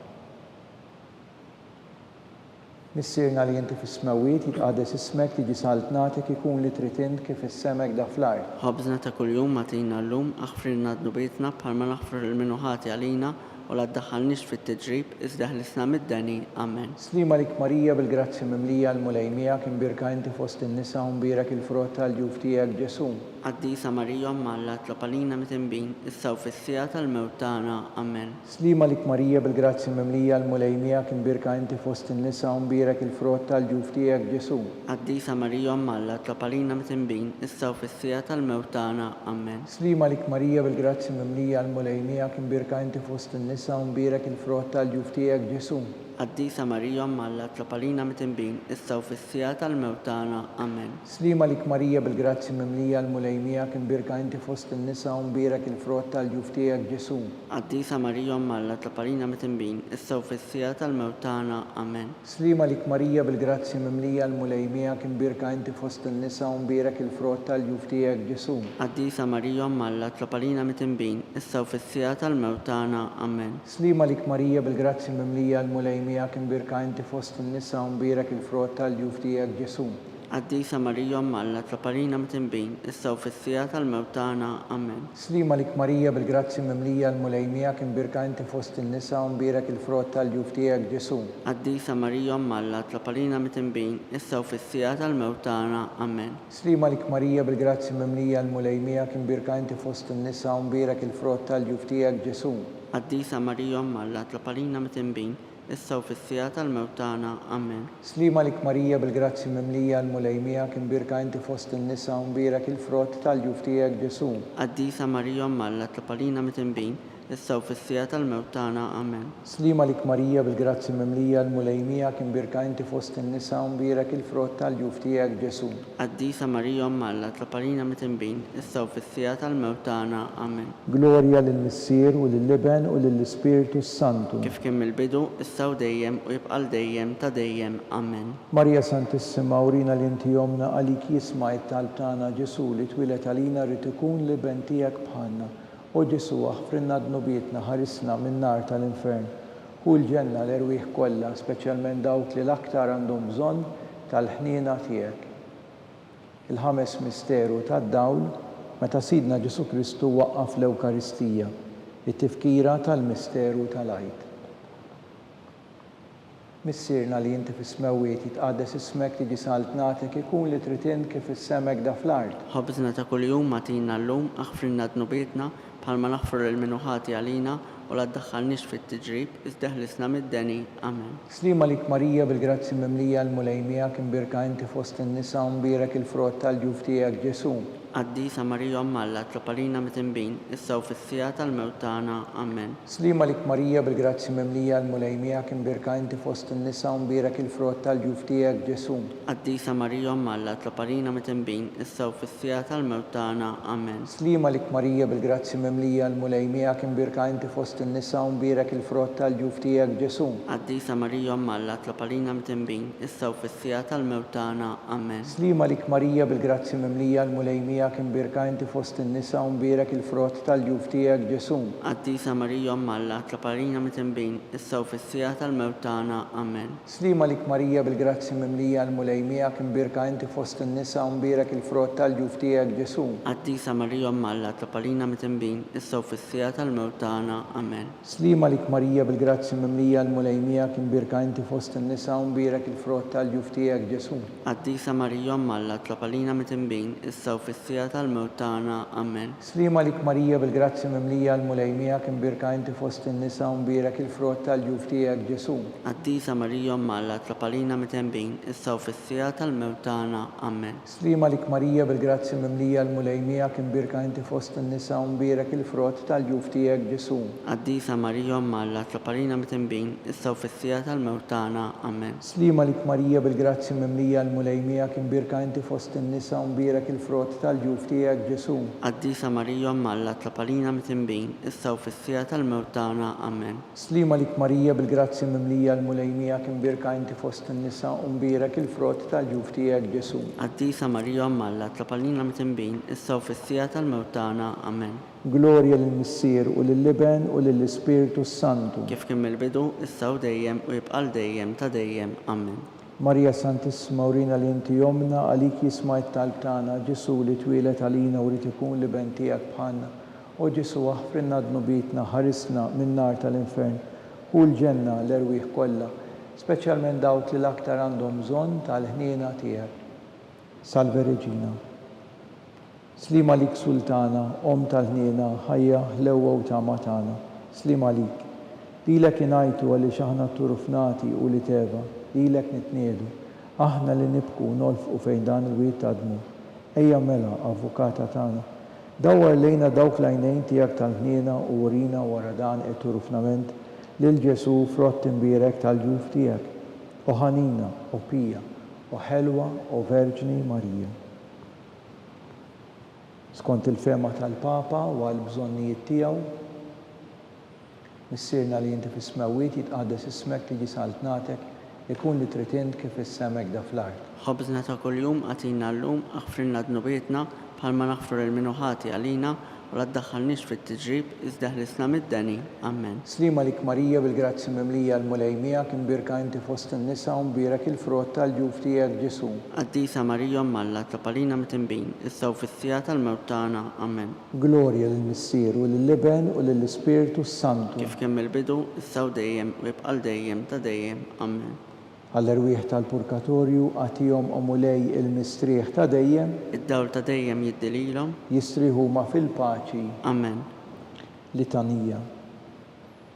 Missierna li inti fis-smewwiet, jitqades ismek, tiġi saltnatek, ikun li trid int kif fis-sema hekk da fl-art. Ħobżna ta' kuljum agħtina llum, aħfrilna dnubietna bħalma naħfru lil min hu ħati għalina, u la ddaħħalniex fit-tiġrib, iżda eħlisna mid-deni. Amen. Sliem għalik Marija bil-grazzja mimlija l-Mulej miegħek, imbierka inti fost in-nisa u mbierek il-frott tal-ġuf tiegħek Ġesù. Qaddisa Marija Omm Alla itlob għalina midinbin, issa u fis-siegħa tal-mewt tagħna. Amen. Sliem għalik Marija bil-grazzja mimlija l-Mulej miegħek imbierka inti fost in-nisa u mbierek il-frott tal-ġuf tiegħek Ġesù. Qaddisa Marija Omm Alla itlob għalina midinbin, issa u fis-siegħa tal-mewt tagħna. Amen. Sliem għalik Marija bil-grazzja mimlija l-Mulej miegħek imbierka inti fost in-nisa u mbierek il-frott tal-ġuf tiegħek Ġesù. Qaddisa Marija Omm Alla itlob għalina midinbin, issa u fis-siegħa tal-mewt tagħna. Amen. Sliem għalik Marija bil-grazzja mimlija l-Mulej miegħek imbierka inti fost in-nisa u mbierek il-frott tal-ġuf tiegħek Ġesù. Qaddisa Marija Omm Alla itlob għalina midinbin, issa u fis-siegħa tal-mewt tagħna. Amen. Sliem għalik Marija bil-grazzja mimlija l-Mulej miegħek imbierka inti fost in-nisa u mbierek il-frott tal-ġuf tiegħek Ġesù. Qaddisa Marija Omm Alla itlob għalina midinbin, issa u fis-siegħa tal-mewt tagħna. Amen. Sliem għalik Marija bil-grazzja mimlija l-Mulej miegħek imbierka inti fost in-nisa u mbierek il-frott tal-ġuf tiegħek Ġesù. Qaddisa Marija Omm Alla itlob għalina midinbin, issa u fis-siegħa tal-mewt tagħna. Amen. Sliem għalik Marija bil-grazzja mimlija l-Mulej miegħek imbierka inti fost in-nisa u mbierek il-frott tal-ġuf tiegħek Ġesù. Qaddisa Marija Omm Alla itlob għalina midinbin, issa u fis-siegħa tal-mewt tagħna. Amen. Sliem għalik Marija bil-grazzja mimlija l-Mulej miegħek imbierka inti fost in-nisa u mbierek il-frott tal-ġuf tiegħek Ġesù. Qaddisa Marija Omm Alla itlob għalina midinbin, issa u fis-siegħa tal-mewt tagħna. Amen. Sliem għalik Marija bil-grazzja mimlija l-Mulej miegħek imbierka inti fost in-nisa u mbierek il-frott tal-ġuf tiegħek Ġesù. Qaddisa Marija Omm Alla itlob għalina midinbin, issa u fis-siegħa tal-mewt tagħna. Amen. Sliem għalik Marija bil-grazzja mimlija l-Mulej miegħek imbierka inti fost in-nisa u mbierek il-frott tal-ġuf tiegħek Ġesù. Qaddisa Marija Omm Alla itlob għalina midinbin, issa u fis-siegħa tal-mewt tagħna. Amen. Glorja lill-Missier u lill-Iben u lill-Ispirtu s-Santu. Kif kien mill-bidu, issa u dejjem, u jibqa' għal dejjem ta' dejjem. Amen. Marija Santissima, urina li inti Ommna, għalik jisma' it-talb tagħna, Ġesù li twieled għalina ried ikun l-Iben tiegħek bħalna. O Ġesù, aħfrilna dnubietna, ħarisna min-nar tal-infern. Ħu l-ġenna l-erwieħ kollha, speċjalment dawk li l-aktar għandhom bżonn tal-ħniena tiegħek. Il-ħames misteru tad-dawl, meta Sidna Ġesù Kristu waqqaf l-Ewkaristija, it-tifkira tal-misteru tal-Għid. Missierna li inti fis-smewwiet, jitqaddes ismek, tiġi saltnatek, ikun li trid int kif fis-sema hekk da fl-art. Ħobżna ta' kuljum agħtina llum, aħfrilna dnubietna, Bħalma naħfru lil min hu ħati għalina, u la ddaħħalniex fit-tiġrib, iżda eħlisna mid-deni. Amen. Sliem għalik Marija bil-grazzja mimlija l-Mulej miegħek imbierka inti fost in-nisa u mbierek il-frott tal-ġuf tiegħek Ġesù. Qaddisa Marija Omm Alla itlob għalina midinbin, issa u fis-siegħa tal-mewt tagħna. Amen. Sliem għalik Marija bil-grazzja mimlija l-Mulej miegħek imbierka inti fost in-nisa u mbierek il-frott tal-ġuf tiegħek Ġesù. Qaddisa Marija Omm Alla itlob għalina midinbin, issa u fis-siegħa tal-mewt tagħna. Amen. Sliem għalik Marija bil-grazzja mimlija l-Mulej miegħek imbierka inti fost in-nisa u mbierek il-frott tal-ġuf tiegħek Ġesù. Qaddisa Marija Omm Alla itlob għalina midinbin, issa u fis-siegħa tal-mewt tagħna. Amen. Sliem għalik Marija bil-grazzja mimlija l-Mulej miegħek imbierka inti fost in-nisa u mbierek il-frott tal-ġuf tiegħek Ġesù. Qaddisa Marija Omm Alla itlob għalina midinbin, issa u fis-siegħa tal-mewt tagħna. Amen. Sliem għalik Marija bil-grazzja mimlija l-Mulej miegħek imbierka inti fost in-nisa u mbierek il-frott tal-ġuf tiegħek Ġesù. Qaddisa Marija Omm Alla itlob għalina midinbin, issa u fis-siegħa tal-mewt tagħna. Amen. Sliem għalik Marija bil-grazzja mimlija l-Mulej miegħek imbierka inti fost in-nisa u mbierek il-frott tal-ġuf tiegħek Ġesù. Qaddisa Marija Omm Alla itlob għalina midinbin issa u fis-siegħa tal-mewt tagħna. Amen. Sliem għalik Marija bil-grazzja mimlija l-Mulej miegħek imbierka inti fost in-nisa u mbierek il-frott tal-ġuf tiegħek Ġesù. Qaddisa Marija Omm Alla itlob għalina midinbin issa u fis-siegħa tal-mewt tagħna. Amen. Sliem għalik Marija bil-grazzja mimlija l-Mulej miegħek imbierka inti fost in-nisa u mbierek il-frott tal-ġuf tiegħek Ġesù. Qaddisa Marija Omm Alla itlob għalina midinbin issa u fis-siegħa tal-mewt tagħna. Amen. Sliem għalik Marija bil-grazzja mimlija l-Mulej miegħek imbierka inti fost in-nisa u mbierek il-frott tal-ġuf tiegħek Ġesù. Qaddisa Marija Omm Alla itlob għalina midinbin issa u fis-siegħa tal-mewt tagħna. Amen. Sliem għalik Marija bil-grazzja mimlija l-Mulej miegħek imbierka inti fost in-nisa u mbierek il-frott tal-ġuf tiegħek Ġesù. Qaddisa Marija Omm Alla itlob għalina midinbin issa u fis-siegħa tal-mewt tagħna. Amen. Glorja lill-Missier u lill-Iben u lill-Ispirtu s-Santu. Kif kien mill-bidu, issa u dejjem u jibqa' għal dejjem ta' dejjem. Amen. Marija Santissima urina li inti Ommna għalik jisma' t-talb tagħna Ġesù li twieled għalina u ried ikun l-Iben tiegħek bħalna O Ġesù, aħfrilna dnubietna, ħarisna min-nar tal-infern. Ħu l-ġenna l-erwieħ kollha, speċjalment dawk li l-aktar għandhom bżonn tal-ħniena tiegħek. Salve Regina. Sliem għalik Sultana, Omm tal-ħniena, ħajja, ħlewwa u tama tagħna. Sliem għalik. Lilek ingħajtu għaliex aħna tturufnati ulied Eva, lilek nitniegħdu, aħna li nibku u nolfqu fejn dan il-wied ta' dmugħ. Ejja mela, Avukata tagħna, Dawwar lejna dawk l-għajnejn tiegħek tal-ħniena u urina wara dan it-turufnament lil Ġesù frott imbierek tal-ġuf tiegħek. O ħanina, o pija, o ħelwa, o Verġni Marija. Skont il-fehma tal-Papa u għall-bżonnijiet tiegħu, Missierna li inti fis-smewwiet, jitqaddes ismek, tiġi saltnatek, ikun li trid int kif fis-sema hekk da fl-art. Ħobżna ta' kuljum agħtina llum, aħfrilna dnubietna, bħalma naħfru lil min hu ħati għalina, u la ddaħħalniex fit-tiġrib, iżda eħlisna mid-deni. Ammen. Sliem għalik Marija bil-grazzja mimlija l-Mulej miegħek, imbierka inti fost in-nisa u mbierek il-frott tal-ġuf tiegħek Ġesù. Qaddisa Marija Omm Alla, itlob għalina midinbin, issa u fis-siegħa tal-mewt tagħna. Ammen. Glorja lill-Missier u lill-Iben u lill-Ispirtu s-Santu. Kif kien mill-bidu, issa u dejjem, u jibqa' għal dejjem ta' dejjem. Ammen. Għall-erwieħ tal-purkatorju, agħtihom, o Mulej, il-mistrieħ ta' dejjem. Id-dawl ta' dejjem jiddi lilhom. Jistrieħu huma fil-paċi. Ammen. Litanija.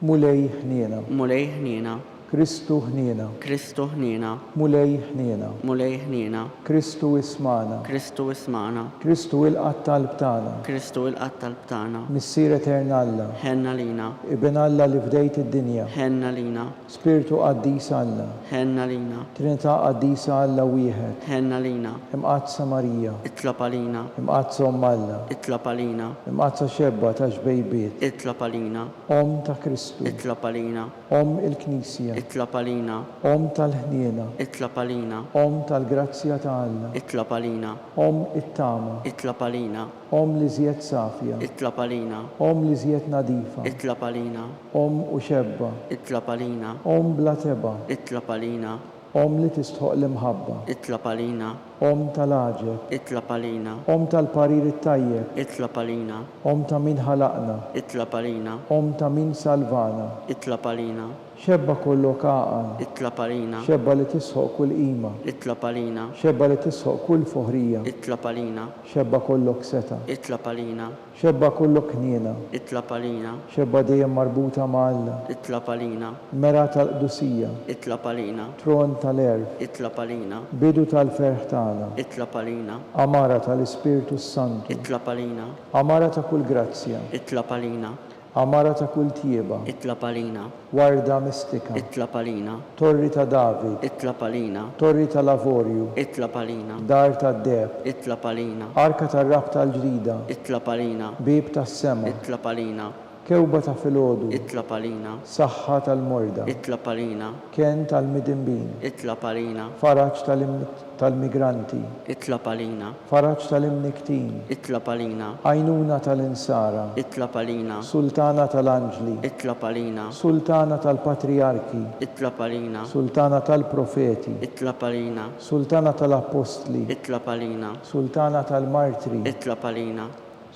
Mulej ħniena. Mulej ħniena. Kristu ħniena. Kristu ħniena. Mulej ħniena. Mulej ħniena. Kristu ismagħna. Kristu ismagħna. Kristu ilqa' t-talb tagħna. Kristu ilqa' t-talb tagħna. Missier etern Alla. Ħenn għalina. Iben Alla li fdejt id-dinja. Ħenn għalina. Spirtu qaddis Alla. Ħenn għalina. Trinità qaddisa Alla wieħed. Ħenn għalina. Imqaddsa Marija. Itlob għalina. Imqaddsa Omm Alla. Itlob għalina. Imqaddsa xebba ta' xbejbiet. Itlob għalina. Omm ta' Kristu. Itlob għalina. Omm il-Knisja. Itlob għalina. Omm tal-ħniena. Itlob għalina. Omm tal-grazzja ta' Alla. Itlob għalina. Omm it-tama. Itlob għalina. Omm l-iżjed safja. Itlob għalina. Omm l-iżjed nadifa. Itlob għalina. Omm u xebba. Itlob għalina. Omm bla tebgħa. Itlob għalina. Omm li tistħoqq l-imħabba. Itlob għalina. Omm tal-għaġeb. Itlob għalina. Omm tal-parir it-tajjeb. Itlob għalina. Omm ta' min ħalaqna. Itlob għalina. Omm ta' min salvana. Itlob għalina. Xebba kollok għaqal. Itlob għalina. Xebba li tisħoq kull qima. Itlob għalina. Xebba li tisħoq kull foħrija. Itlob għalina. Xebba kollok setgħa. Itlob għalina. Xebba kollok ħniena. Itlob għalina. Xebba dejjem marbuta ma' Alla. Itlob għalina. Mera tal-qdusija. Itlob għalina. Tron tal-għerf. Itlob għalina. Bidu tal-ferħ tagħna. Itlob għalina. Għamara tal-Ispirtu s-Santu. Itlob għalina. Għamara ta' kull grazzja. Itlob għalina. Għamara ta' kull tjieba. Itlob għalina. Warda mistika. Itlob għalina. Torri ta' David. Itlob għalina. Torri tal-avorju. Itlob għalina. Dar tad-deheb. Itlob għalina. Arka tar-rabta l-ġdida. Itlob għalina. Bieb tas-sema. Itlob għalina. Kewba ta' filgħodu. Itlob għalina. Saħħa tal-morda. Itlob għalina. Kenn tal-midinbin. Itlob għalina. Faraġ tal-migranti. Itlob għalina. Faraġ tal-imnikktin. Itlob għalina. Għajnuna tal-insara. Itlob għalina. Sultana tal-anġli. Itlob għalina. Sultana tal-patrijarki. Itlob għalina. Sultana tal-profeti. Itlob għalina. Sultana tal-appostli. Itlob għalina. Sultana tal-martri. Itlob għalina.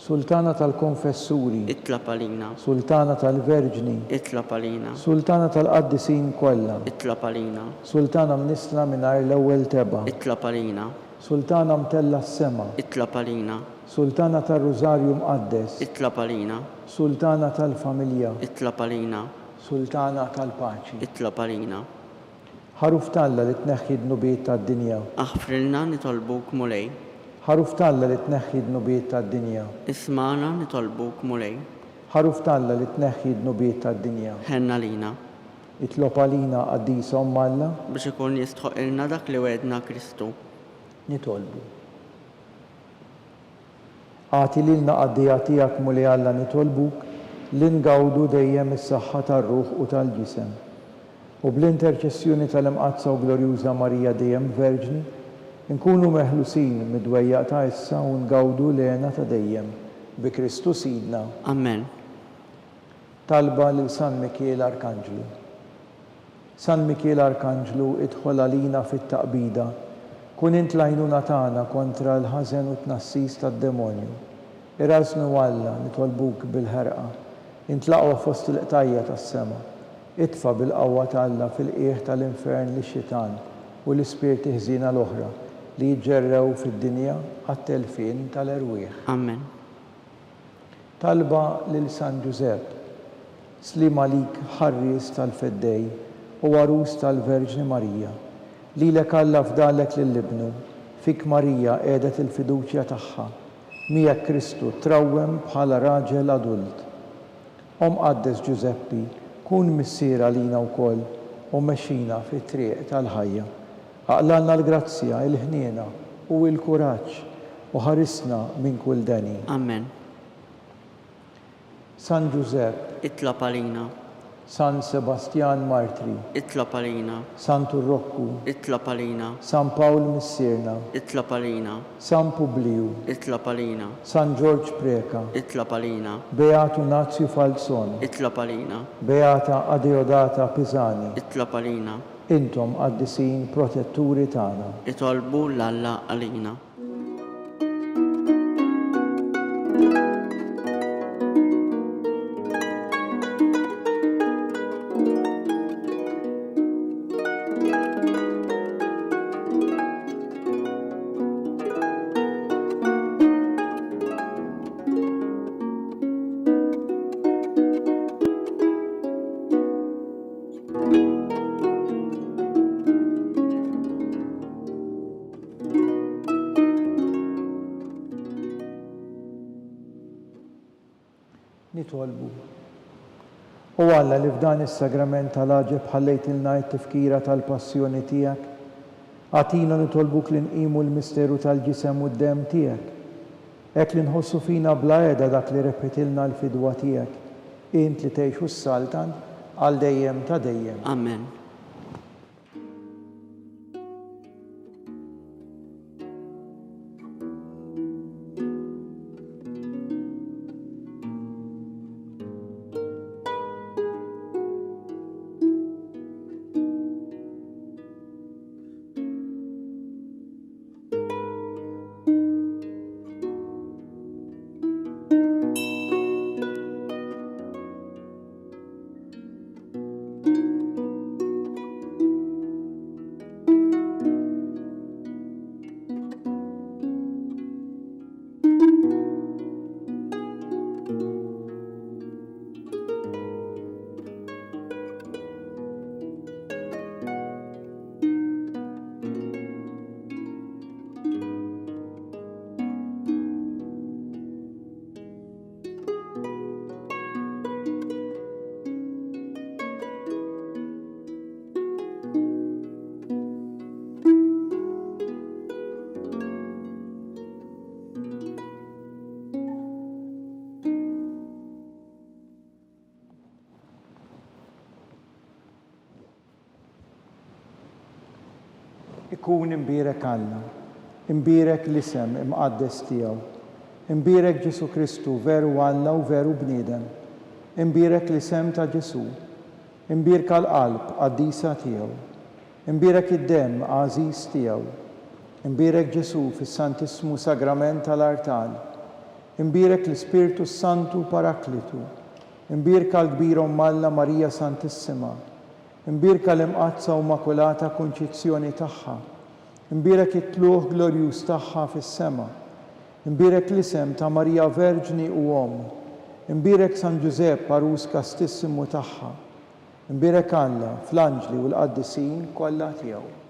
Sultana tal-konfessuri. Itlob għalina. Sultana tal-verġni. Itlob għalina. Sultana tal-qaddisin kollha. Itlob għalina. Sultana mnissla mingħajr l-ewwel tebgħa. Itlob għalina. Sultana mtellgħa s-sema. Itlob għalina. Sultana tar-Rużarju Mqaddes. Itlob għalina. Sultana tal-familja. Itlob għalina. Sultana tal-paċi. Itlob għalina. Ħaruf t'Alla li tneħħi d-dnubiet tad-dinja. Aħfrilna nitolbuk Mulej. Ħaruf t'Alla li tneħħi d-dnubiet tad-dinja. Ismagħna nitolbuk Mulej. Ħaruf t'Alla li tneħħi d-dnubiet tad-dinja. Ħenn għalina. Itlob għalina Qaddisa Omm Alla. Biex ikun jistħoqqilna dak li wegħedna Kristu. Nitolbu. Agħti lilna qaddejja tiegħek Mulej Alla nitolbuk li ngawdu dejjem is-saħħa tar-ruħ u tal-ġisem. U bl-interċessjoni tal-Imqaddsa u Glorjuża Marija dejjem Verġni, inkunu meħlusin mid-dwejjaq ta' issa u ngawdu l-hena ta' dejjem. Bi Kristu Sidna. Amen. Talba lil San Mikiel Arkanġlu. San Mikiel Arkanġlu idħol għalina fit-taqbida, kun int l-għajnuna tagħna kontra l-ħażen u t-tnassis tad-demonju. Irażżnu Alla, nitolbuk bil-ħerqa, int l-aqwa fost il-qtajja' tas-sema. Itfa' bil-qawwa ta' Alla fil-qiegħ tal-infern lix-xitan u l-ispirti ħżiena l-oħra li jiġġerrew fid-dinja għat-telfien tal-erwieħ. Amen. Talba lil San Ġużepp. Sliem għalik ħarries tal-Feddej u għarus tal-Verġni Marija. Lilek Alla fdalek lil Ibnu, fik Marija qiegħdet il-fiduċja tagħha. Miegħek Kristu trawwem bħala raġel adult. O Mqaddes Ġużeppi, kun missier għalina wkoll u mexxina fit-triq tal-ħajja. Aqlalna l-grazzja, il-ħniena, u l-kuraġġ, u ħarisna minn kull deni. Amen. San Ġużepp. Itlob għalina. San Sebastjan Martri. Itlob għalina. Santu Rokku. Itlob għalina. San Pawl Missierna. Itlob għalina. San Publiju. Itlob għalina. San Ġorġ Preca. Itlob għalina. Beatu Nazju Falzon. Itlob għalina. Beata Adeodata Pisani. Itlob għalina. Intom qaddisin protetturi tagħna. Itolbu 'l Alla għalina. Nitolbu. O Alla li f'dan is-sagrament tal-għaġeb ħallejtilna t-tifkira tal-passjoni tiegħek, agħtina nitolbuk li nqimu l-misteru tal-ġisem u d-demm tiegħek, hekk li nħossu fina bla heda dak li rebħitilna l-fidwa tiegħek, int li tgħix u ssaltan għal dejjem ta' dejjem. Amen. Ikun imbierek Alla, imbierek l-isem imqaddes tiegħu. Imbierek Ġesù Kristu, veru Alla u veru bniedem. Imbierek l-isem ta' Ġesù. Imbierka l-qalb qaddisa tiegħu. Imbierek id-demm għażiż tiegħu. Imbierek Ġesù fis-Santissmu Sagrament tal-artal. Imbierek l-Ispirtu s-Santu Paraklitu. Imbierka l-kbira Omm Alla Marija Santissima. Imbierka l-Imqaddsa u Immakulata Kunċizzjoni tagħha. Imbierek it-tlugħ glorjuż tagħha fis-sema. Imbierek l-isem ta' Marija Verġni u Omm. Imbierek San Ġużepp għarus kastissimu tagħha. Imbierek Alla fl-anġli u l-qaddisin kollha tiegħu.